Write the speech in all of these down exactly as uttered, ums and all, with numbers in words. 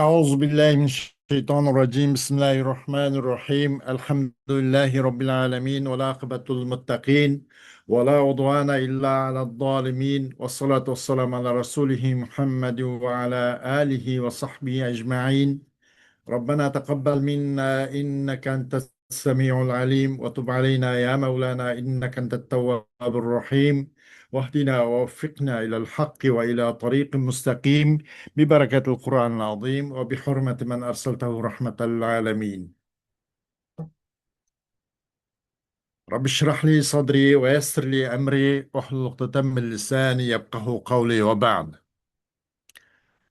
أعوذ بالله من الشيطان الرجيم. بسم الله الرحمن الرحيم. الحمد لله رب العالمين، والعاقبة للمتقين، ولا عدوان إلا على الظالمين، والصلاة والسلام على رسوله محمد وعلى آله وصحبه أجمعين. ربنا تقبل منا إنك أنت السميع العليم، وتب علينا يا مولانا إنك أنت التواب الرحيم، واهدنا ووفقنا إلى الحق وإلى طريق مستقيم، ببركة القرآن العظيم وبحرمة من أرسلته رحمة للعالمين. رب اشرح لي صدري ويسر لي أمري واحلل عقدة من لساني يفقهوا قولي وبعد.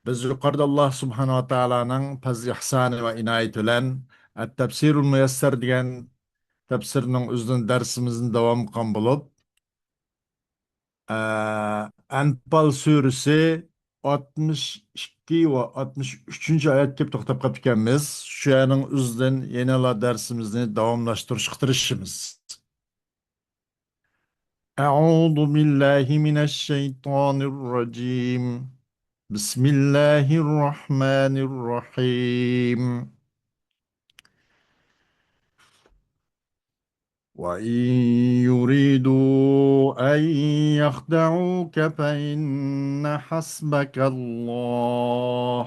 بىز يۇقىرىدا ئاللا سۇبھانەھۇ ۋە تائالانىڭ پەزلى ئىھسانى ۋە ئىنايىتى بىلەن ئەت-تەپسىرۇل مۇيەسسەر دېگەن تەپسىرنىڭ ئۆزىدىن دەرسىمىزنى داۋام قىلغان بولۇپ، ئە، ئەنپال سۈرىسى ئاتمىش ئىككى ۋە ئاتمىش ئۈچىنچى ئايەتكە كېلىپ توختاپ قاپتىكەنمىز. شۇ يەرنىڭ ئۆزىدىن يەنىلا دەرسىمىزنى داۋاملاشتۇرۇشقا تىرىشىمىز. أعوذ بالله من الشيطان الرجيم. بسم الله الرحمن الرحيم. وإن يريدوا أن يخدعوك فإن حسبك الله،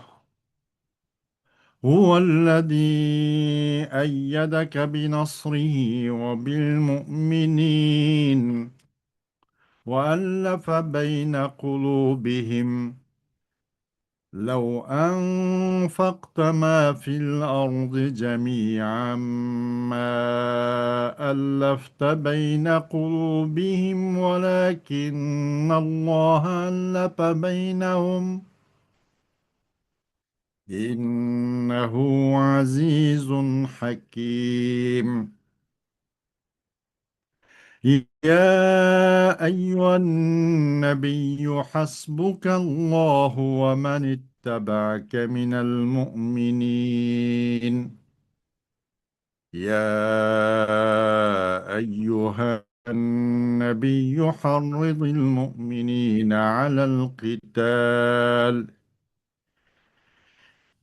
هو الذي أيدك بنصره وبالمؤمنين، وألف بين قلوبهم، لو أنفقت ما في الأرض جميعا ما ألفت بين قلوبهم ولكن الله ألف بينهم، إنه عزيز حكيم. يا أيها النبي حسبك الله ومن اتبعك من المؤمنين. يا أيها النبي حرض المؤمنين على القتال،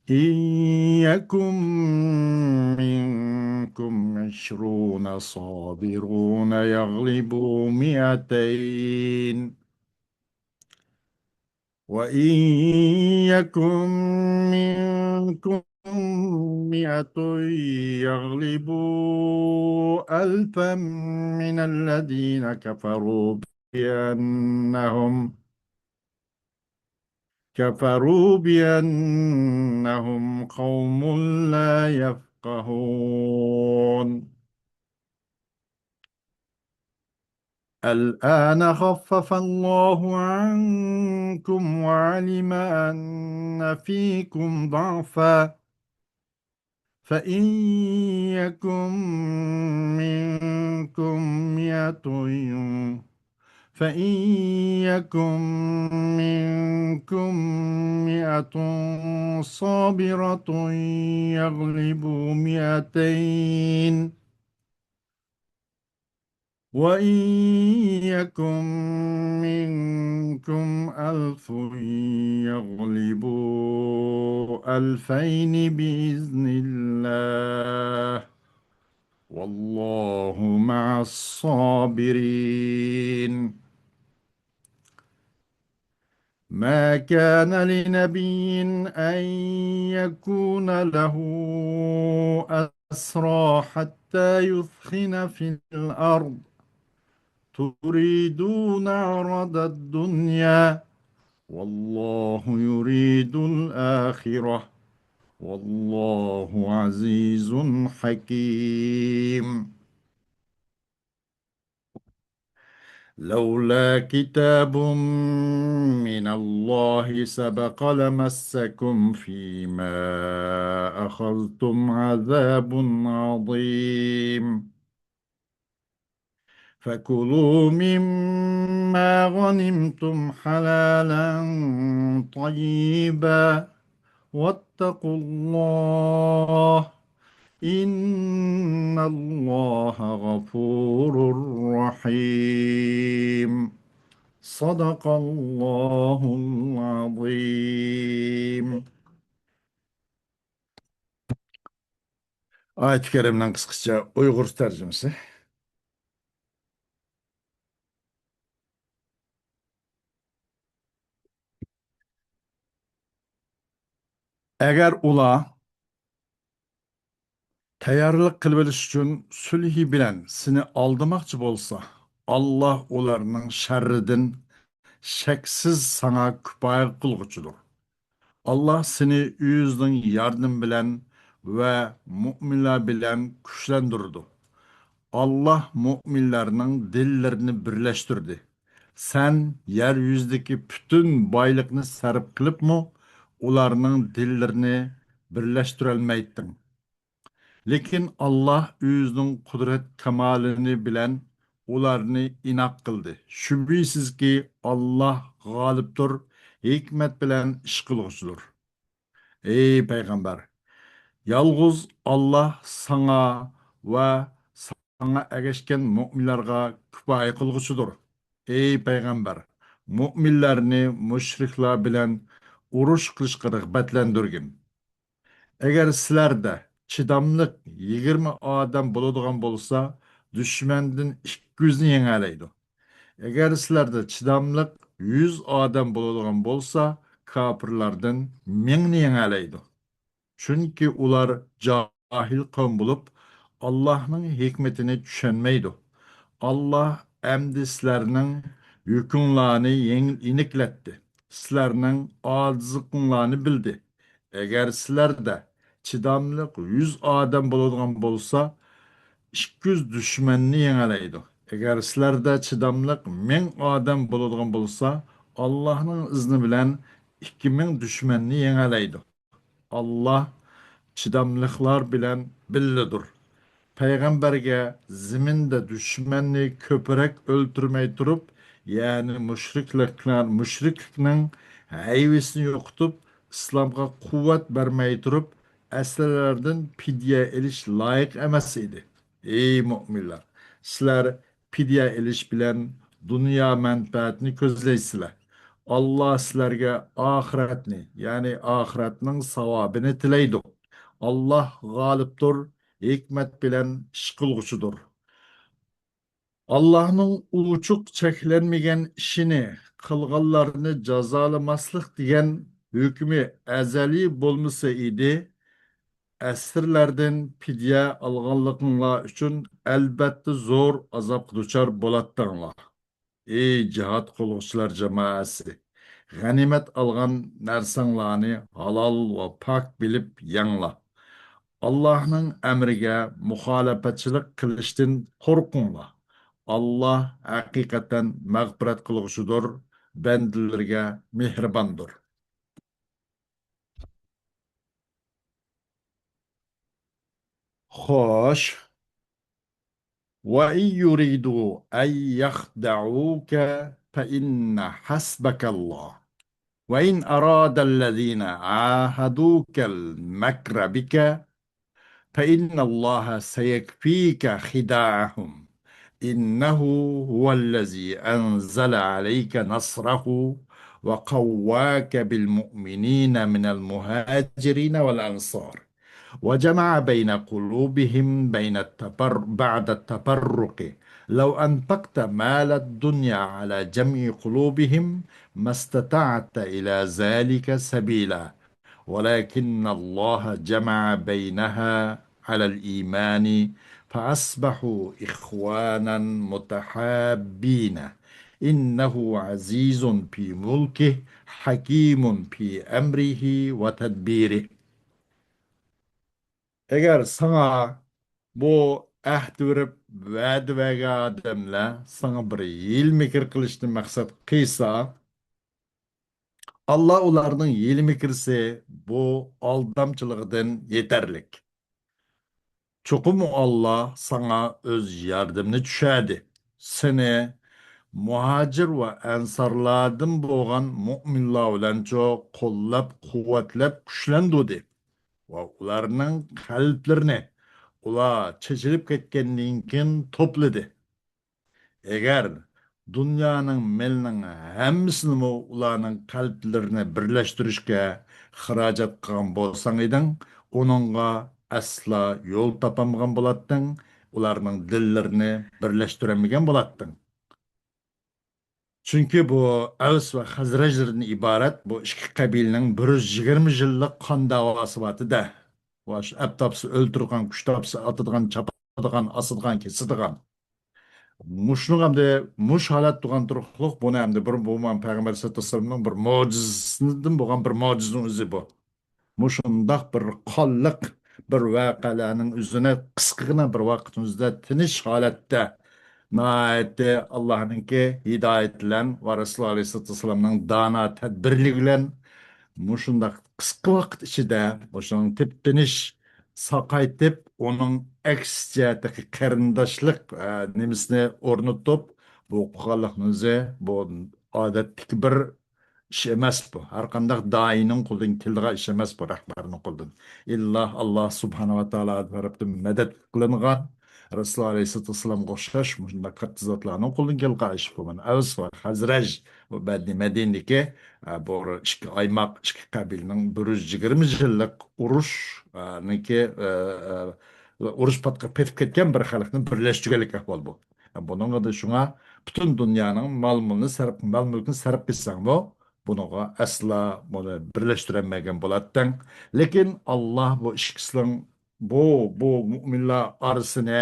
إن يكن منكم عشرون صابرون يغلبوا مائتين، وإن يكن منكم مائة يغلبوا ألفا من الذين كفروا بأنهم كفروا بأنهم قوم لا يفقهون. الآن خفف الله عنكم وعلم أن فيكم ضعفا، فإن يكن منكم مائة، فإن يكن منكم مائة صابرة يغلبوا مائتين، وإن يكن منكم ألف يغلبوا ألفين بإذن الله، والله مع الصابرين. ما كان لنبي أن يكون له أسرى حتى يثخن في الأرض، تريدون عرض الدنيا، والله يريد الآخرة، والله عزيز حكيم. لولا كتاب من الله سبق لمسكم فيما أخذتم عذاب عظيم. فكلوا مما غنمتم حلالا طيبا واتقوا الله، إن الله غفور رحيم. صدق الله العظيم. ئايەتى كەرىمنىڭ قىسقىچە ئۇيغۇرچە تەرجىمىسى. ئەگەر ئۇلار تەييارلىق قىلىۋېلىش ئۈچۈن سۈلھى بىلەن سېنى ئالدىماقچى بولسا، ئاللاھ ئۇلارنىڭ شەررىدىن شەكسىز ساڭا كۇپايە قىلغۇچىدۇر. ئاللاھ سېنى ئۆزىنىڭ ياردىمى بىلەن ۋە مۆمىنلەر بىلەن كۈچلەندۈرىدۇ. ئاللاھ مۆمىنلەرنىڭ دىللىرىنى بىرلەشتۈردى. سەن يەر يۈزىدىكى پۈتۈن بايلىقنى سەرپ قىلىپمۇ، ئۇلارنىڭ دىللىرىنى بىرلەشتۈرەلمەيتتىڭ. لېكىن ئاللاھ ئۆزىنىڭ قۇدرەت كامالىنى بىلەن ئۇلارنى ئىناق قىلدى. شۈبھىسىزكى، ئاللاھ غالىبتۇر، ھېكمەت بىلەن ئىش قىلغۇچىدۇر. ئەي پەيغەمبەر، يالغۇز ئاللاھ ساڭا ۋە ساڭا ئەگەشكەن مۆمىنلارغا كۇپايە قىلغۇچىدۇر. ئەي پەيغەمبەر، مۆمىنلەرنى مۇشرىكلار بىلەن ئۇرۇش قىلىشقا رىغبەتلەندۈرگىن. ئەگەر سىلەردە چىداملىق يىگىرمە ئادەم بولىدىغان بولسا، دۈشمەندىن ئىككى يۈزنى يېڭەلەيدۇ. ئەگەر سىلەردە چىداملىق يۈز ئادەم بولىدىغان بولسا، كاپىرلاردىن مىڭنى يېڭەلەيدۇ. چۈنكى ئۇلار جاھىل قەۋم بولۇپ، ئاللاھنىڭ ھېكمىتىنى چۈشەنمەيدۇ. ئاللاھ ئەمدى سىلەرنىڭ يۈكۈڭلارنى يېڭىل-، يېنىكلەتتى. سىلەرنىڭ ئاجىزلىقىڭلارنى بىلدى. ئەگەر سىلەردە چىداملىق يۈز ئادەم بولىدىغان بولسا، ئىككى يۈز دۈشمەننى يېڭەلەيدۇ. ئەگەر سىلەردە چىداملىق مىڭ ئادەم بولىدىغان بولسا، ئاللاھنىڭ ئىزنى بىلەن ئىككى مىڭ دۈشمەننى يېڭەلەيدۇ. ئاللاھ چىداملىقلار بىلەن بىللىدۇر. پەيغەمبەرگە زېمىندا دۈشمەننى كۆپرەك ئۆلتۈرمەي تۇرۇپ، يەنى مۇشرىكلىقلار، مۇشرىكلىكنىڭ ھەيۋىسىنى يوقىتىپ، ئىسلامغا قۇۋۋەت بەرمەي تۇرۇپ، ئەسىرلەردىن پىدىيە ئېلىش لايىق ئەمەس ئىدى. ئەي مۆمىنلەر، سىلەر پىدىيە ئېلىش بىلەن دۇنيا مەنپەئەتنى كۆزلەيسىلەر. ئاللاھ سىلەرگە ئاخىرەتنى، يەنى ئاخىرەتنىڭ ساۋابىنى تىلەيدۇ. ئاللاھ غالىبتۇر، ھېكمەت بىلەن ئىش قىلغۇچىدۇر. ئاللاھنىڭ ئوچۇق چەكلەنمىگەن ئىشىنى قىلغانلارنى جازالىماسلىق دېگەن ھۆكمى ئەزەلىي بولمىسا ئىدى، ئەسىرلەردىن پىدىيە ئالغانلىقىڭلار ئۈچۈن ئەلبەتتە زور ئازابقا دۇچار بولاتتىڭلار. ئەي جىھاد قىلغۇچىلار جامائەسى! غەنىيمەت ئالغان نەرسەڭلارنى ھالال ۋە پاك بىلىپ يەڭلار. ئاللاھنىڭ ئەمرىگە مۇخالىپەتچىلىك قىلىشتىن قورقۇڭلار. ئاللاھ ھەقىقەتەن مەغپىرەت قىلغۇچىدۇر، بەندىلىرىگە مېھرىباندۇر. خوش. وإن يريدوا أن يخدعوك فإن حسبك الله، وإن أراد الذين عاهدوك المكر بك فإن الله سيكفيك خداعهم، إنه هو الذي أنزل عليك نصره وقواك بالمؤمنين من المهاجرين والأنصار، وجمع بين قلوبهم بين التفر-، بعد التفرق، لو أنفقت ما الدنيا على جمع قلوبهم ما استطعت إلى ذلك سبيلا، ولكن الله جمع بينها على الإيمان فأصبحوا إخوانا متحابين، إنه عزيز في ملكه حكيم في أمره وتدبيره. ئەگەر ساڭا بۇ ئەھدى بېرىپ ۋەدە بەرگەن ئادەملەر ساڭا بىر ھىيلە-مىكىر قىلىشنى مەقسەت قىلسا، ئاللا ئۇلارنىڭ ھىيلە-مىكرىسى، بۇ ئالدامچىلىقىدىن يېتەرلىك. چوقۇم ئاللا ساڭا ئۆز ياردىمىنى چۈشەردى. سېنى مۇھاجىر ۋە ئەنسارلاردىن بولغان مۆمىنلار بىلەنچۇ قوللاپ، قۇۋۋەتلەپ، كۈچلەندۈردى ۋە ئۇلارنىڭ قەلبلىرىنى ئۇلار چېچىلىپ كەتكەندىن كېيىن توپلىدى. ئەگەر دۇنيانىڭ مېلىنىڭ ھەممىسىنىمۇ ئۇلارنىڭ قەلبلىرىنى بىرلەشتۈرۈشكە خىراجەت قىلغان بولساڭ ئىدىڭ، ئۇنىڭغا ئەسلا يول تاپالمىغان بولاتتىڭ، ئۇلارنىڭ دىللىرىنى بىرلەشتۈرەلمىگەن بولاتتىڭ. چۈنكى بۇ ئەۋس ۋە خەزرەجلەردىن ئىبارەت بۇ ئىككى قەبىلىنىڭ بىر يۈز يىگىرمە يىللىق قان داۋاسى بار ئىدى. ۋە شۇ ئەپ تاپسا ئۆلتۈرىدىغان، كۈچ تاپسا ئاتىدىغان، چاپىدىغان، ئاسىدىغان، كېسىدىغان. مۇشۇنىڭ ئەمدى مۇشۇ ھالەت تۇرغان تۇرۇقلۇق، بۇنى ئەمدى بىر، بۇ پەيغەمبەر ئەلەيھىسسالاتۇ ۋەسسالامنىڭ بىر مۆجىزىسىدىن بولغان بىر مۆجىزىنىڭ ئۆزى بۇ. مۇشۇنداق بىر قانلىق، بىر ۋەقەلەرنىڭ ئۆزىنى قىسقىغىنا بىر ۋاقىتنىڭ ئۆزىدە تىنچ ھالەتتە، ناھايىتى ئاللاھنىڭكى ھىدايىتى بىلەن ۋە رەسۇلى ئەلەيھىسسالاتۇ ۋەسسالامنىڭ دانا تەدبىرلىكى بىلەن مۇشۇنداق قىسقا ۋاقىت ئىچىدە مۇشۇنىڭ تىپتىنىش ساقايتىپ، ئۇنىڭ ئەكسىچە تېخى قېرىنداشلىق، ئە، نېمىسىنى ئورنىتىپ، بۇ قىلغانلىقنىڭ ئۆزى، بۇ ئادەتتىكى بىر ئىش ئەمەس بۇ. ھەر قانداق دائىينىڭ قولىدىن كېلىدىغان ئىش ئەمەس بۇ، رەھبەرنىڭ قولىدىن. ئىللا ئاللا سۇبھانەھۇ ۋە تائالا تەرەپتىن مەدەت قىلىنغان، رەسۇلى ئەلەيھىسسالاتۇ ۋەسسالامغا ئوخشاش مۇشۇنداق كاتتا زاتلارنىڭ قولىدىن كېلىدىغان ئىش بۇ. مانا ئەۋس ۋە خەزرەج، بۇ مەدىنىدىكى، ئە، بۇ ئىككى ئايماق، ئىككى قەبىلىنىڭ بىر يۈز يىگىرمە يىللىق ئۇرۇش، ئە، نىكى، ئە، ئە، ئۇرۇش پاتقا پېتىپ كەتكەن بىر خەلقنى بىرلەشتۈرگەنلىك ئەھۋال بۇ. بۇنىڭغا شۇڭا پۈتۈن دۇنيانىڭ مال-مۇلكىنى سەرپ، مال-مۈلكىنى سەرپ قىلساڭمۇ، بۇنىڭغا ئەسلا بۇنى بىرلەشتۈرەلمىگەن بولاتتىڭ. لېكىن ئاللا بۇ ئىككىسىنىڭ، بۇ، بۇ مۇئمىنلار ئارىسىنى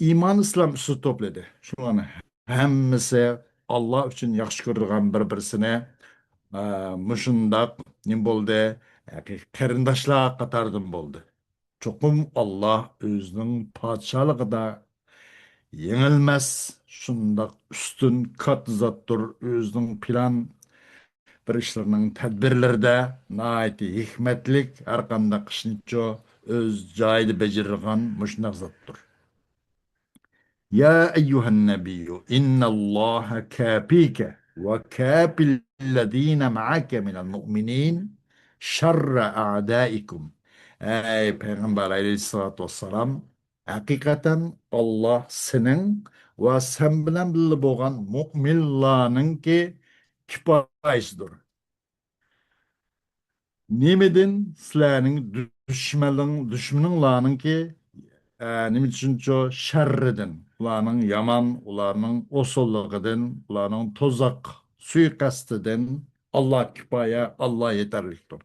ئىمان ئىسلام ئۈستىدە توپلىدى. شۇلارنىڭ ھەممىسى ئاللا ئۈچۈن ياخشى كۆرىدىغان بىر-بىرسىنى، ئە، مۇشۇنداق نېمە بولدى؟ ھەقىقىي قېرىنداشلار قاتارىدىن بولدى. چوقۇم ئاللا ئۆزىنىڭ پادىشاھلىقىدا يېڭىلمەس، شۇنداق ئۈستۈن، كاتتا زاتتۇر. ئۆزىنىڭ پىلان بىر ئىشلىرىنىڭ تەدبىرلىرىدە ناھايىتى ھېكمەتلىك، ھەرقانداق ئىشنىچۇ ئۆز جايىدا بېجىرىدىغان مۇشۇنداق زاتتۇر. يا أيها النبي إن الله كافيك وكافي الذين معك من المؤمنين شر أعدائكم. ئەي پەيغەمبەر ئەلەيھىسسالاتۇ ۋەسسالام، ھەقىقەتەن ئاللا سېنىڭ ۋە سەن بىلەن بىللە بولغان مۇئمىنلارنىڭكى كىپايىسىدۇر. نېمىدىن؟ سىلەرنىڭ دۈشمىنىڭ-، دۈشمىنىڭلارنىڭكى، ئە، نېمە ئۈچۈنچۇ؟ شەررىدىن، ئۇلارنىڭ يامان، ئۇلارنىڭ ئوساللىقىدىن، ئۇلارنىڭ تۇزاق، سۇيىقەستىدىن ئاللا كىپايە، ئاللا يېتەرلىكتۇر.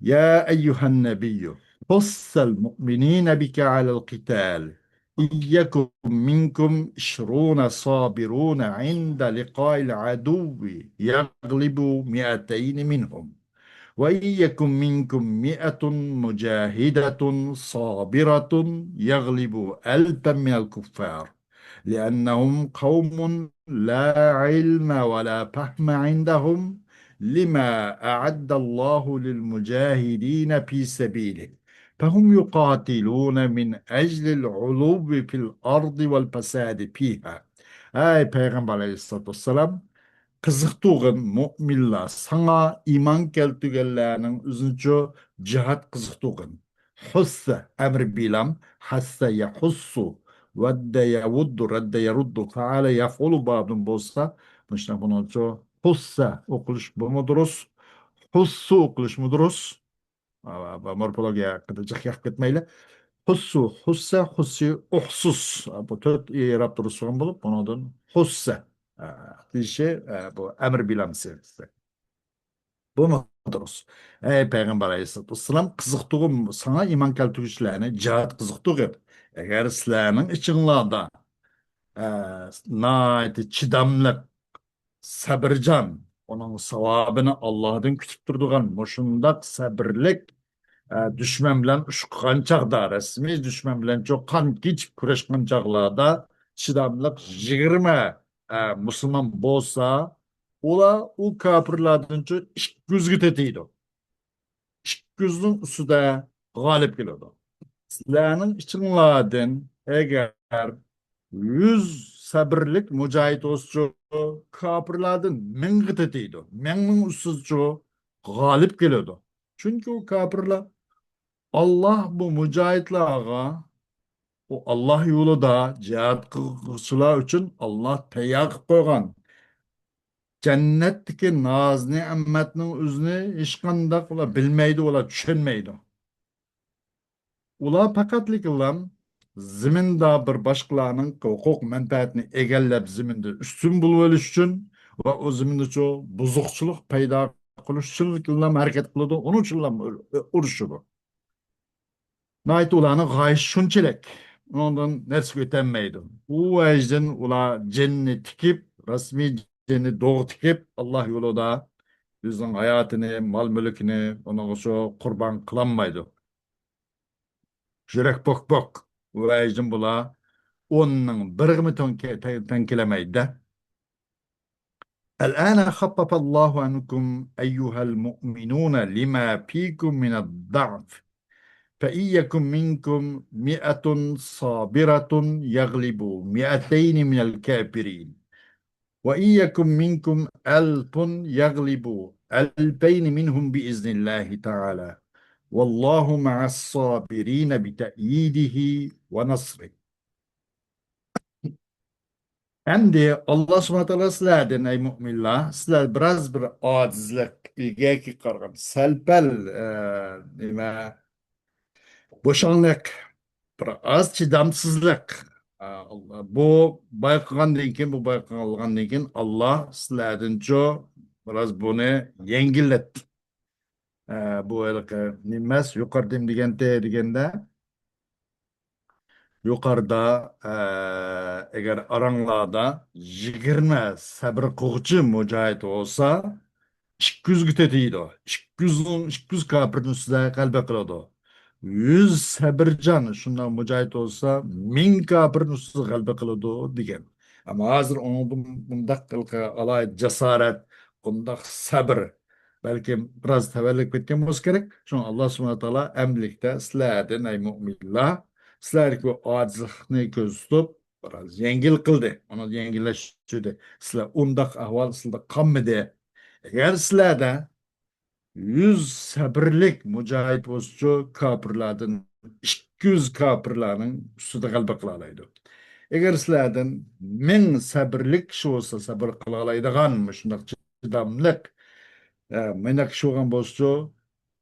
يا أيها النبي حث المؤمنين بك على القتال إن يكن منكم عشرون صابرون عند لقاء العدو يغلبوا مائتين منهم وإن يكن منكم مائة مجاهدة صابرة يغلبوا ألفا من الكفار لأنهم قوم لا علم ولا فهم عندهم لما أعد الله للمجاهدين في سبيله فهم يقاتلون من أجل العلو في الأرض والفساد فيها. ئەي پەيغەمبەر ئەلەيھىسسالاتۇ ۋەسسالام، قىزىقتۇرغىن مۇئمىنلار، ساڭا ئىمان كەلتۈرگەنلەرنىڭ ئۆزىنىچۇ جىھاد قىزىقتۇرغىن. ھۇسسە، ئەمر بىلام، ھەسسە يەھۇسسۇ، ۋەددە يەۋۇددۇ، رەددە يەرۇددۇ، فەئەلە يەفئۇلۇ بابىدىن بولسا، مۇشۇنداق بۇنىڭچۇ ھۇسسە ئوقۇلۇشمۇ دۇرۇس، ھۇسسۇ ئوقۇلۇشمۇ دۇرۇس. ئا، مورفولوگىيە ھەققىدە جىق گەپ كەتمەيلى. ھۇسسۇ، ھۇسسە، ھۇسسى، ئۇھسۇس. بۇ تۆت ئېراب دۇرۇس بولغان بولۇپ، بۇنىڭدىن ھۇسسە، ئا، دېيىشى، ئا، بۇ ئەمر بىلام سىيغىسى. بۇمۇ دۇرۇس. ئەي پەيغەمبەر ئەلەيھىسسالاتۇ ۋەسسالام، قىزىقتۇرغۇم ساڭا ئىمان كەلتۈرگۈچىلەرنى جىھاد قىزىقتۇرغىن. ئەگەر سىلەرنىڭ ئىچىڭلاردا، ئە، ناھايىتى چىداملىق، سەبرىجان، ئۇنىڭ ساۋابىنى ئاللادىن كۈتۈپ تۇرىدىغان مۇشۇنداق سەبرلىك، ئە، دۈشمەن بىلەن ئۇرۇشقان چاغدا، رەسمىي دۈشمەن بىلەن چوقان كېچىپ كۈرەشكەن چاغلاردا چىداملىق يىگىرمە، ئە، مۇسۇلمان بولسا، ئۇلار ئۇ كاپىرلاردىنچۇ ئىككى يۈزگە تېتىيدۇ. ئىككى يۈزنىڭ ئۈستىدە غالىب كېلىدۇ. سىلەرنىڭ ئىچىڭلاردىن ئەگەر يۈز سەبرلىك مۇجاھىد بولسىچۇ، كاپىرلاردىن مىڭغا تېتىيدۇ. مىڭنىڭ ئۈستىدىچۇ غالىب كېلىدۇ. چۈنكى ئۇ كاپىرلار، ئاللا بۇ مۇجاھىدلارغا، ئۇ ئاللا يولىدا جىھاد قىلغۇچىلار ئۈچۈن ئاللا تەييار قىلىپ قويغان جەننەتتىكى ناز-نېمەتنىڭ ئۆزىنى ھېچقانداق ئۇلار بىلمەيدۇ، ئۇلار چۈشەنمەيدۇ. ئۇلار پەقەتلىكىنلا زېمىندا بىر باشقىلارنىڭ ھوقۇق مەنپەئەتىنى ئىگىلەپ، زېمىندا ئۈستۈن بولۇۋېلىش ئۈچۈن ۋە ئۇ زېمىندىچۇ بۇزۇقچىلىق پەيدا قىلىش ئۈچۈنلا ھەرىكەت قىلىدۇ، ئۇنىڭ ئۈچۈنلا ئۇر-، ئۇرۇشىدۇ. ناھايىتى ئۇلارنىڭ غايىسى شۇنچىلىك، ئۇنىڭدىن نەرسىگە ئۆتەلمەيدۇ. ئۇ ۋەجىدىن ئۇلار جېنىنى تىكىپ، رەسمىي جېنىنى دوغا تىكىپ، ئاللا يولىدا ئۆزىنىڭ ھاياتىنى، مال-مۈلكىنى ئۇنىڭغا شۇ قۇربان قىلالمايدۇ. يۈرەك پوك-پوك. ۋەجىدىن بۇلار ئوننىڭ بىرىگىمۇ تەڭ، تەڭ، تەڭ كېلەلمەيدۇ-دە. الآن خفف الله عنكم أيها المؤمنون لما فيكم من الضعف، فإن يكن منكم مائة صابرة يغلبوا مائتين من الكافرين، وإن يكن منكم ألف يغلبوا ألفين منهم بإذن الله تعالى، والله مع الصابرين بتأييده ونصره. ئەمدى ئاللا سۇبھانەھۇ ۋە تائالا سىلەردىن، ئەي مۇئمىنلار، سىلەر بىراز بىر ئاجىزلىق، ئىلگەرىكىگە قارىغاندا سەل-پەل، ئە، نېمە، بوشاڭلىق، بىر ئاز چىدامسىزلىق. ئە، بۇ بايقىغاندىن كېيىن، بۇ بايقالغاندىن كېيىن ئاللا سىلەردىنچۇ بىراز بۇنى يەڭگىللەتتى. ئە، بۇ ھېلىقى نېمە ئەمەس، يۇقىرىدا نېمە دېگەنتى دېگەندە، يۇقىرىدا، ئە، ئەگەر ئاراڭلاردا يىگىرمە سەبرى قىلغۇچى مۇجاھىد بولسا، ئىككى يۈزگە تېتىيدۇ. ئىككى يۈزنىڭ، ئىككى يۈز كاپىرنىڭ ئۈستىدە غەلىبە قىلىدۇ. يۈز سەبرىجان شۇنداق مۇجاھىد بولسا، مىڭ كاپىرنىڭ ئۈستىدە غەلىبە قىلىدۇ دېگەن. ئەمما ھازىر ئۇنىڭدىن بۇنداق ئالاھىدە جاسارەت، بۇنداق سەبر، بەلكىم بىراز تەۋەللىك كەتكەن بولسا كېرەك. شۇڭا ئاللا سۇبھانەھۇ ۋە تائالا ئەمدىلىكتە سىلەردىن، ئەي مۇئمىنلار، سىلەردىكى بۇ ئاجىزلىقنى كۆزدە تۇتۇپ، بىراز يەڭگىل قىلدى. ئۇنى يەڭگىللەشتۈردى. سىلەر ئۇنداق ئەھۋال سىلەردە قالمىدى. ئەگەر سىلەردە يۈز سەبرلىك مۇجاھىد بولسىچۇ، كاپىرلاردىن ئىككى يۈز كاپىرلارنىڭ ئۈستىدە غەلىبە قىلالايدۇ. ئەگەر سىلەردىن مىڭ سەبرلىك كىشى بولسا، سەبر قىلالايدىغان مۇشۇنداق چىداملىق، ئە، مانداق كىشى بولغان بولسىچۇ،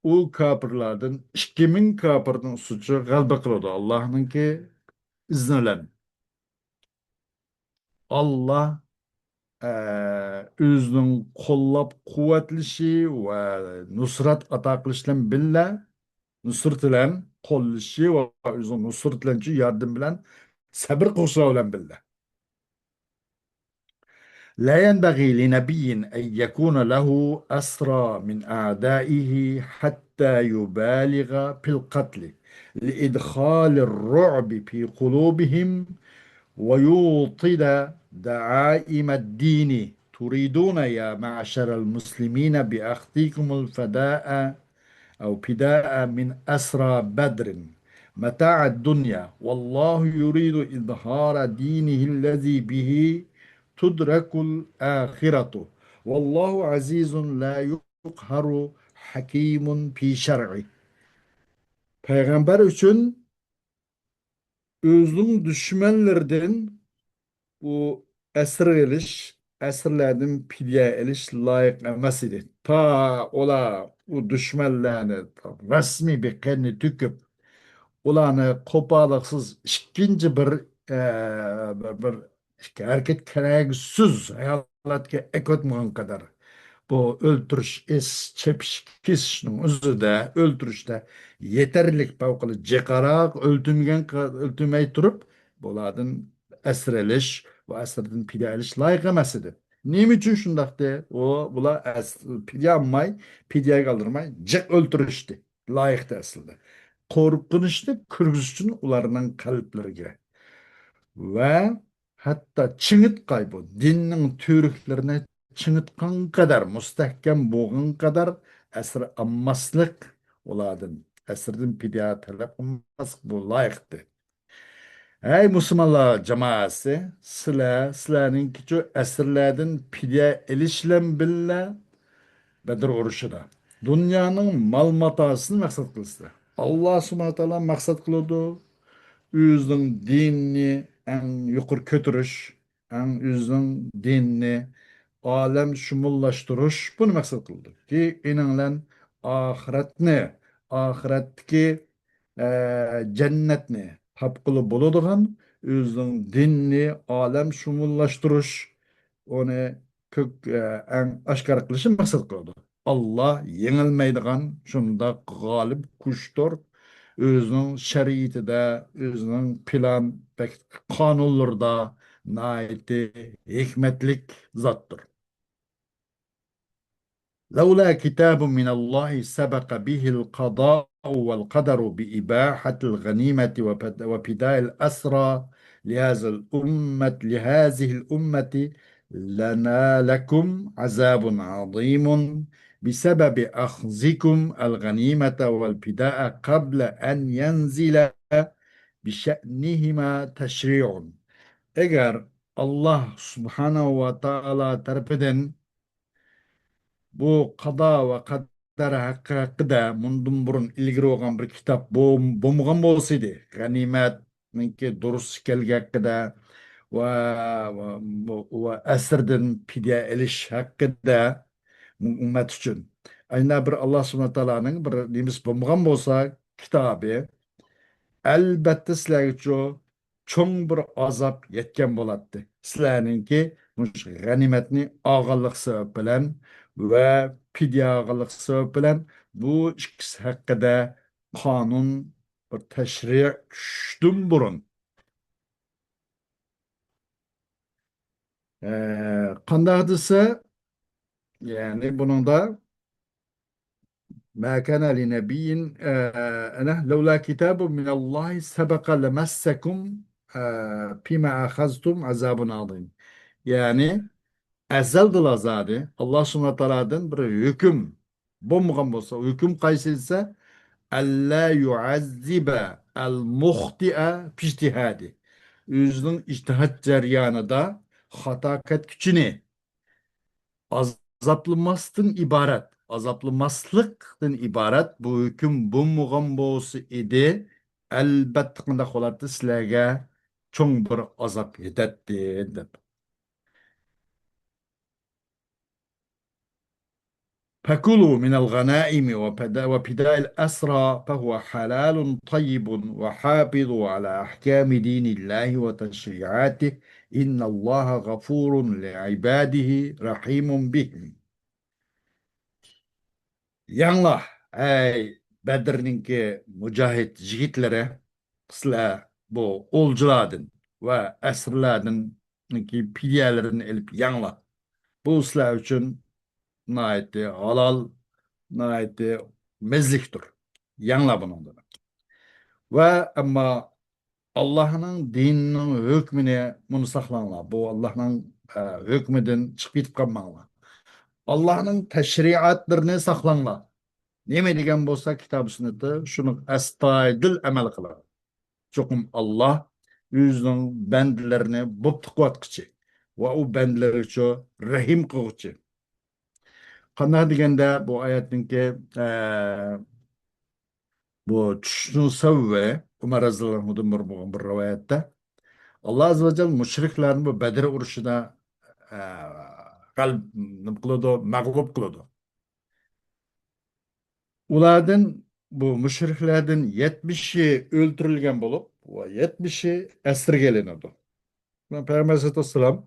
ئۇ كاپىرلاردىن ئىككى مىڭ كاپىرنىڭ ئۈستىچۇ غەلىبە قىلىدۇ، ئاللانىڭكى ئىزنى بىلەن. ئاللا، ئە، ئۆزىنىڭ قوللاپ قۇۋۋەتلىشى ۋە نۇسرەت ئاتا قىلىش بىلەن بىللە، نۇسرىتى بىلەن قوللىشى ۋە ئۆزىنىڭ نۇسرىتى بىلەن، ياردىمى بىلەن سەبر قىلغۇچىلار بىلەن بىللە. لا ينبغي لنبي أن يكون له أسرى من أعدائه حتى يبالغ في القتل لإدخال الرعب في قلوبهم ويوطد دعائم الدين. تريدون يا معشر المسلمين بأخذكم الفداء أو فداء من أسرى بدر متاع الدنيا، والله يريد إظهار دينه الذي به تدرك الآخرة، والله عزيز لا يقهر حكيم في شرعه. پەيغەمبەر ئۈچۈن ئۆزىنىڭ دۈشمەنلىرىدىن ئۇ ئەسىر ئېلىش، ئەسىرلەردىن پىدىيە ئېلىش لايىق ئەمەس ئىدى. تا ئۇلار ئۇ دۈشمەنلەرنى رەسمىي بىر قېنىنى تۆكۈپ، ئۇلارنى قوپاللىقسىز ئىككىنچى بىر، ئە، بىر، بىر ھەرىكەت كېرەكسىز ھالەتكە ئەكىۋەتمىگەن قەدەر، بۇ ئۆلتۈرۈش، ئېس-، چېپىش، كېسىشنىڭ ئۆزىدە، ئۆلتۈرۈشتە يېتەرلىك پەۋقۇلئاددە جىقراق ئۆلتۈرمىگەن، ئۆلتۈرمەي تۇرۇپ، بۇلاردىن ئەسىر ئېلىش ۋە ئەسىردىن پىدىيە ئېلىش لايىق ئەمەس ئىدى. نېمە ئۈچۈن شۇنداقتى؟ ئۇ، بۇلار ئەس-، پىدىيە ئالماي، پىدىيەگە ئالدۇرماي، جىق ئۆلتۈرۈشتى. لايىقتى ئەسلىدە. قورقۇنچنى كىرگۈزۈش ئۈچۈن ئۇلارنىڭ قەلبلىرىگە ۋە ھەتتا چىڭىتقاي، بۇ دىننىڭ تۈۋرۈكلىرىنى چىڭىتقان قەدەر، مۇستەھكەم بولغان قەدەر ئەسىر ئالماسلىق، ئۇلاردىن ئەسىردىن پىدىيە تەلەپ قىلماسلىق بۇ لايىقتى. ھەي مۇسۇلمانلار جامائەسى، سىلەر، سىلەرنىڭكىچۇ ئەسىرلەردىن پىدىيە ئېلىش بىلەن بىللە بەدر ئۇرۇشىدا دۇنيانىڭ مال-ماتاسىنى مەقسەت قىلىسىلەر. ئاللا سۇبھانەھۇ ۋە تائالا مەقسەت قىلىدۇ ئۆزىنىڭ دىنىنى ئەڭ يۇقىرى كۆتۈرۈش، ئەڭ ئۆزىنىڭ دىنىنى ئالەم شۇمۇللاشتۇرۇش، بۇنى مەقسەت قىلىدۇ. كېيىن ئېنىڭ بىلەن ئاخىرەتنى، ئاخىرەتتىكى ئە، جەننەتنى تاپقىلى بولىدىغان، ئۆزىنىڭ دىنىنى ئالەمشۇمۇللاشتۇرۇش، ئۇنى كۆك، ئە، ئەڭ ئاشكارا قىلىشنى مەقسەت قىلىدۇ. ئاللا يېڭىلمەيدىغان شۇنداق غالىب كۈچتۇر. ئۆزىنىڭ شەرىئىتىدە، ئۆزىنىڭ پىلان قانۇنلىرىدا ناھايىتى ھېكمەتلىك زاتتۇر. لولا كتاب من الله سبق به القضاء والقدر بإباحة الغنيمة وفد-، وفداء الأسرى لهذا الأمة، لهذه الأمة لنالكم عذاب عظيم بسبب أخذكم الغنيمة والفداء قبل أن ينزل بشأنهما تشريع. ئەگەر ئاللا سۇبھانەھۇ ۋە تائالا تەرىپىدىن بۇ قازا ۋە قەدەر ھەققى ھەققىدە مۇندىن بۇرۇن ئىلگىرى بولغان بىر كىتاب بو-، بولمىغان بولسىدى، غەنىيمەتنىڭكى دۇرۇس ئىكەنلىكى ھەققىدە ۋە، ۋە، ۋە ئەسىردىن پىدىيە ئېلىش ھەققىدە ئۇممەت ئۈچۈن. ئەنە بىر ئاللا سۇبھانەھۇ ۋە تائالانىڭ بىر نېمىسى بولمىغان بولسا، كىتابى، ئەلبەتتە سىلەرگىچۇ چوڭ بىر ئازاب يەتكەن بولاتتى. سىلەرنىڭكى مۇشۇ غەنىيمەتنى ئالغانلىق سەۋەب بىلەن ۋە پىدىيە ئالغانلىق سەۋەب بىلەن بۇ ئىككىسى ھەققىدە قانۇن، بىر تەشرىئ چۈشۈشتىن بۇرۇن. ئە، قانداق دېسە، يەنى بۇنىڭدا ما كان لنبي، ئە، ئەنە، لولا كتاب من الله سبق لمسكم، ئە، فيما أخذتم عذاب عظيم. يەنى ئەزەلدىلا زادى ئاللا سۇبھانەھۇ ۋە تائالادىن بىر ھۆكۈم بولمىغان بولسا، ھۆكۈم قايسى دېسە، ألا يعذب المخطئ في اجتهاده. ئۆزىنىڭ ئىجتىھاد جەريانىدا خاتا كەتكۈچىنى ئازابلىماستىن ئىبارەت، ئازابلىماسلىقتىن ئىبارەت بۇ ھۆكۈم بولمىغان بولسا ئىدى، ئەلبەتتە قانداق بولاتتى، سىلەرگە چوڭ بىر ئازاب يېتەتتى، دەپ. فكلوا من الغنائم وفدا-، وفداء الأسرى فهو حلال طيب وحافظوا على أحكام دين الله وتشريعاته إن الله غفور لعباده رحيم بهم. يەڭلار، ئەي بەدرنىڭكى مۇجاھىد يىگىتلىرى، سىلەر بۇ ئولجىلاردىن ۋە ئەسىرلەردىن كېيىن پىدىيەلىرىنى ئېلىپ يەڭلار. بۇ سىلەر ئۈچۈن ناھايىتى ھالال، ناھايىتى مەززىلىكتۇر. يەڭلار بۇنىڭدىن. ۋە ئەمما ئاللاھنىڭ دىنىنىڭ ھۆكمىنى مۇنى ساقلاڭلار. بۇ ئاللاھنىڭ، ئە، ھۆكمىدىن چىقىپ كېتىپ قالماڭلار. ئاللاھنىڭ تەشرىئاتلىرىنى ساقلاڭلار. نېمە دېگەن بولسا كىتاب سۈننىتى، شۇنىڭغا ئەستايىدىل ئەمەل قىلىڭ. چوقۇم ئاللا ئۆزىنىڭ بەندىلىرىنى بوپتۇ قىلىۋاتقۇچى ۋە ئۇ بەندىلىرىگىچۇ رەھىم قىلغۇچى. قانداق دېگەندە، بۇ ئايەتنىڭكى، ئە، بۇ چۈشۈشنىڭ سەۋەبى ئۆمەر رەزىياللاھۇ ئەنھۇدىن بىر بولغان بىر رىۋايەتتە، ئاللا ئەززە ۋە جەل مۇشرىكلارنى بۇ بەدر ئۇرۇشىدا، ئە، غەلىب، نېمە قىلىدۇ، مەغلۇپ قىلىدۇ. ئۇلاردىن، بۇ مۇشرىكلەردىن يەتمىشى ئۆلتۈرۈلگەن بولۇپ، ۋە يەتمىشى ئەسىرگە ئېلىنىدۇ. پەيغەمبەر ئەلەيھىسسالام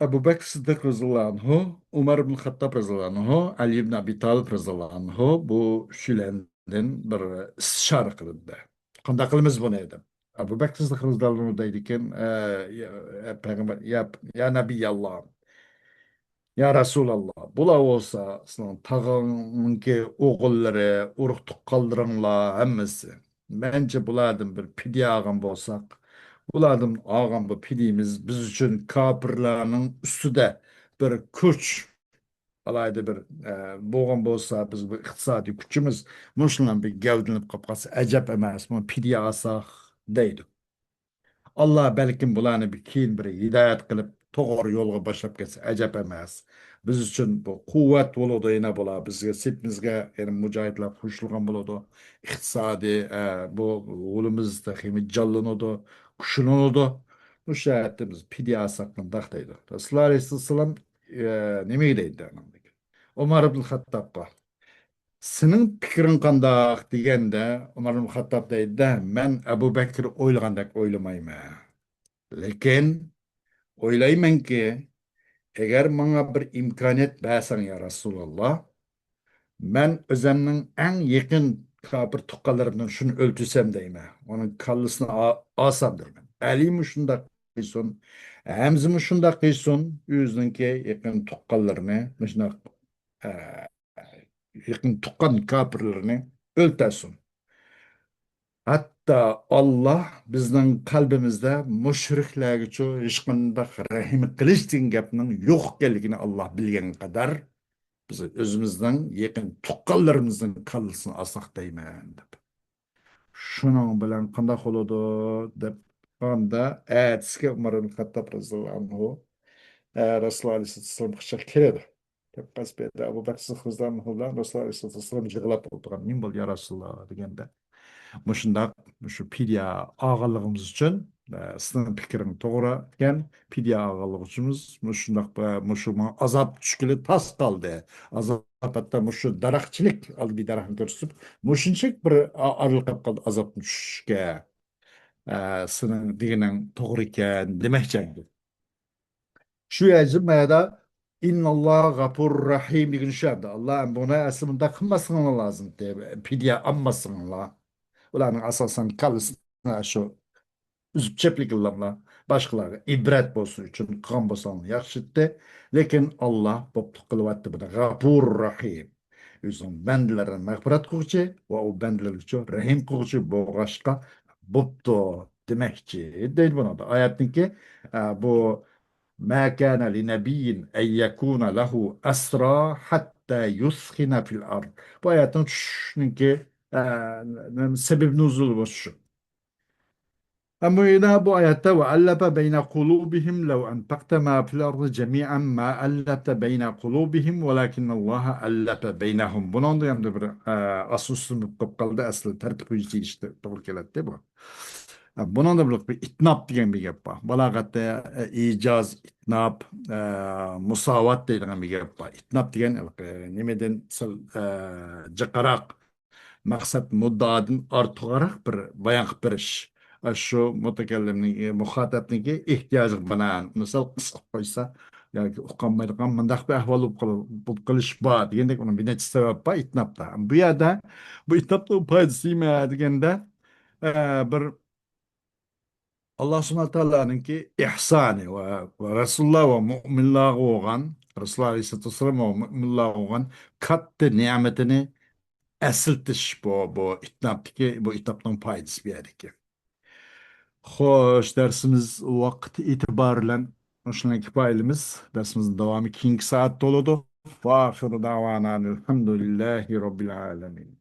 ئەبۇ بەكىر سىددىق رەزىياللاھۇ ئەنھۇ، ئۇمەر ئىبن خەتتاب رەزىياللاھۇ ئەنھۇ، ئەلى ئىبن ئەبى تالىپ رەزىياللاھۇ ئەنھۇ بۇ ئۈچىيلەندىن بىر ئىستىشارە قىلىندى. قانداق قىلىمىز بۇنى دەپ. ئەبۇ بەكىر سىددىق رەزىياللاھۇ ئەنھۇ دەيدىكەن، ئە، يا، ئە، پەيغەمبەر، يا، يا نەبىيەللا، يا رەسۇلەللا، بۇلار بولسا سىلەرنىڭ تاغاڭنىڭكى ئوغۇللىرى، ئۇرۇق تۇغقانلىرىڭلار ھەممىسى. مەنچە بۇلاردىن بىر پىدىيە ئالغان بولساق، بۇلاردىن ئالغان بۇ پىدىيىمىز بىز ئۈچۈن كاپىرلارنىڭ ئۈستىدە بىر كۈچ، ئالاھىدە بىر، ئە، بولغان بولسا، بىز بۇ ئىقتىسادىي كۈچىمىز مۇشۇنىڭ بىر گەۋدىلىنىپ قاپ قالسا ئەجەب ئەمەسمۇ، پىدىيە ئالساق دەيدۇ. ئاللا بەلكىم بۇلارنى بىر كېيىن بىر ھىدايەت قىلىپ، توغرا يولغا باشلاپ كەتسە ئەجەب ئەمەس. بىز ئۈچۈن بۇ قۇۋۋەت بولىدۇ، يەنە بۇلار بىزگە، سېپىمىزگە يەنە مۇجاھىدلار قوشۇلغان بولىدۇ. ئىقتىسادىي، ئە، بۇ غولىمىز تېخىمۇ جانلىنىدۇ، كۈچلىنىدۇ. بۇ جەھەتتىن بىز پىدىيە ئالساق مۇنداق دەيدۇ. رەسۇلۇللا ئەلەيھىسسالام، ئە، نېمىگە دەيدۇ؟ ئۆمەر ئىبن خەتتابقا. سېنىڭ پىكرىڭ قانداق دېگەندە، ئۆمەر ئىبن خەتتاب دەيدۇ-دە، مەن ئەبۇ بەكرى ئويلىغاندەك ئويلىمايمەن. لېكىن ئويلايمەنكى، ئەگەر ماڭا بىر ئىمكانىيەت بەرسەڭ، يا رەسۇلاللا، مەن ئۆزەمنىڭ ئەڭ يېقىن كاپىر تۇغقانلىرىمدىن شۇنى ئۆلتۈرسەم دەيمەن. ئۇنىڭ كاللىسىنى ئا-، ئالسام دەيمەن. ئەلىمۇ شۇنداق قىلسۇن، ھەمزىمۇ شۇنداق قىلسۇن، ئۆزىنىڭكى يېقىن تۇغقانلىرىنى مۇشۇنداق، ئە، يېقىن تۇغقان كاپىرلىرىنى ئۆلتەرسۇن. ھەتتا ئاللا بىزنىڭ قەلبىمىزدە مۇشرىكلارغىچۇ ھېچقانداق رەھىم قىلىش دېگەن گەپنىڭ يوق ئىكەنلىكىنى ئاللا بىلگەن قەدەر، بىز ئۆزىمىزنىڭ يېقىن تۇغقانلىرىمىزنىڭ كاللىسىنى ئالساق دەيمەن، دەپ. شۇنىڭ بىلەن قانداق بولىدۇ دەپ قارىغاندا، ئەتىسىگە ئۆمەر ئىبن خەتتاب رەزىياللاھۇ ئەنھۇ، ئە، رەسۇلۇللاھ ئەلەيھىسسالام قېشىغا كېلىدۇ. كەپ قاز بۇ يەردە ئەبۇ بەكىر سىددىق رەزىياللاھۇ ئەنھۇ بىلەن رەسۇلۇللاھ ئەلەيھىسسالام يىغلاپ ئولتۇرغان. نېمە بولدى يا رەسۇلۇللاھ دېگەندە، مۇشۇنداق، مۇشۇ پىدىيە ئالغانلىقىمىز ئۈچۈن، ئە، سېنىڭ پىكرىڭ توغرا ئىكەن، پىدىيە ئالغانلىقى ئۈچۈن مۇشۇنداق، ئە، مۇشۇ ماڭا ئازاب چۈشكىلى تاس قالدى. ئازاب ھەتتا مۇشۇ دەرەخچىلىك، ئالدى بىر دەرەخنى كۆرسىتىپ، مۇشۇنچىلىك بىر ئا-، ئارىلىق قېلىپ قالدى ئازابتىن چۈشۈشكە. ئە، سېنىڭ دېگىنىڭ توغرا ئىكەن دېمەكچى ئەمدى. شۇ يەردە مەنىدە، «ئىنناللاھا غەپۇرۇر رەھىم» دېگىنى شۇ يەردە. ئاللا بۇنى ئەسلى مۇنداق قىلماسلىقىڭلار لازىم، پىدىيە ئالماسلىقىڭلار. ئۇلارنىڭ ئاساسەن كاللىسىنى شۇ ئۈزۈپ چەپلىگىنلارلا باشقىلارغا ئىبرەت بولسۇن ئۈچۈن قىلغان بولساڭلار ياخشى ئىدى. لېكىن ئاللا بوپتۇ قىلىۋەتتى بۇنى. غەپۇرۇر رەھىم. ئۆزىنىڭ بەندىلىرىنى مەغپىرەت قىلغۇچى ۋە ئۇ بەندىلەرگىچۇ رەھىم قىلغۇچى بولغاچقا بوپتۇ دېمەكچى دەيدۇ بۇنىڭدا. ئايەتنىڭكى، ئە، بۇ «ما كان لنبي أن يكون له أسرى حتى يثخن في الأرض». بۇ ئايەتنىڭ چۈشۈشىنىڭكى، ئە، سەبەب نۇزۇلى بۇ شۇ. ئەمما يەنە بۇ ئايەتتە «وألف بين قلوبهم لو أنفقت ما في الأرض جميعا ما ألفت بين قلوبهم ولكن الله ألف بينهم». بۇنىڭدا يەنە بىر، ئە، ئاسوسسىز بولۇپ قالدى، ئەسلى تەرتىپ بويىچە دېيىشكە توغرا كېلەتتى بۇ. بۇنىڭدا بىر، بىر ئىتناب دېگەن بىر گەپ بار. بالاغەتتە، ئە، ئىجاز، ئىتناب، ئە، مۇساۋات دەيدىغان بىر گەپ بار. ئىتناب دېگەن، ئە، نېمىدىن سەل، ئە، جىقراق، مەقسەت مۇددىئادىن ئارتۇقراق بىر بايان قىلىپ بېرىش. ئە، شۇ مۇتەكەللىمنىڭ، ئە، مۇخاتەبنىڭكى ئېھتىياجىغا بىنائەن، ئۇنى سەل قىسقا قىلىپ قويسا، ياكى ئۇقالمايدىغان مۇنداق بىر ئەھۋال بولۇپ قال-، بولۇپ قېلىش بار دېگەندەك، ئۇنىڭ بىر نەچچە سەۋەب بار ئىتنابتا. بۇ يەردە بۇ ئىتنابنىڭ پايدىسى نېمە دېگەندە، ئە، بىر ئاللا سۇبھانەھۇ ۋە تائالانىڭكى ئېھسانى ۋە، ۋە رەسۇلۇللا ۋە مۇئمىنلارغا بولغان، رەسۇلۇللا ئەلەيھىسسالاتۇ ۋەسسالام ۋە مۇئمىنلارغا بولغان كاتتا نېمىتىنى ئەسلىتىش بۇ، بۇ ئىتنابتىكى، بۇ ئىتنابنىڭ پايدىسى بۇ يەردىكى. خوش، دەرسىمىز ۋاقتى ئېتىبارى بىلەن مۇشۇنىڭ كۇپايىلىمىز. دەرسىمىزنىڭ داۋامى كېيىنكى سائەتتە بولىدۇ. وآخر دعوانا الحمد لله رب العالمين.